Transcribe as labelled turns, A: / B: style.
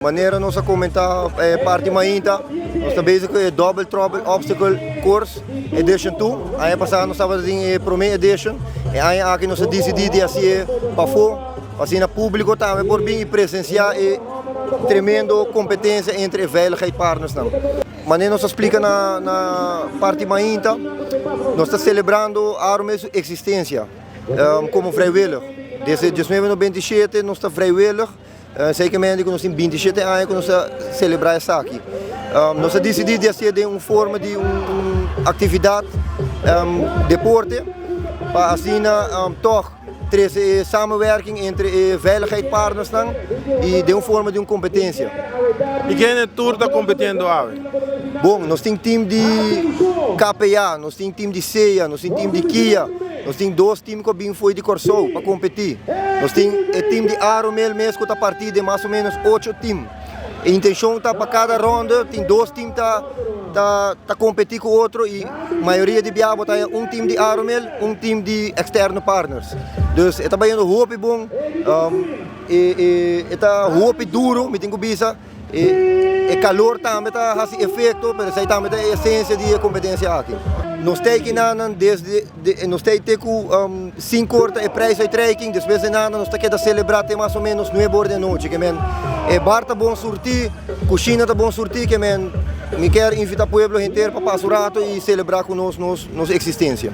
A: Manera nos a comenta parti mainta, nos ta bezig cu e Double Trouble Obstacle Course Edition 2. Aña pasa nos tabata tin e prome edition, e aña aki nos a dicidi di haci'e pafo, pa asina publico tambe por bin y presencia e tremendo competencia entre e veiligheid partnersnan. Manera nos a splica na parti mainta, nos ta celebrando Arme su existencia como vrijwillig. Desde 1997 nos ta vrijwillig. Esei ke mende di ku nos tin 27 aña ku nos ta selebrá esaki. Nos a disidí di hasié den un forma di un aktividat deporte pa asina tòg trese e samenwerking entre e veiligheidpartnersnan i den un forma di un kompetensia.
B: I kende tur ta kompetiendo awe?
A: Bon, nos tin tim di KPA, nos tin tim di SEA, nos tin tim di kia. Nos tin dos team ku a bin fo'i di Kòrsou pa kompetí. Nos tin e team di Aromel mes ku ta partí den mas o ménos ocho team. E intenshon ta pa kada ronde tin dos team ta ta ta kompetí ku otro i mayoria di bia bo ta haña un team di Aromel, un team di externe partners. Dus e ta bayendo hopi bon, e e e ta hopi duru mi tin ku bisa. E calor tambe ta haci efecto, pero esey tambe ta e esencia di e competencia aki. Nos ta aki nanan desde nos ta te cu cinco or ta e prijsuitreiking, despues di nada nos ta keda celebra te mas o menos nuebe or di anochi. Ke men e bar ta bon surti, cushina ta bon surti, ke men mi kier invita pueblo henter pa pasa un rato y celebra cu nos nos existencia.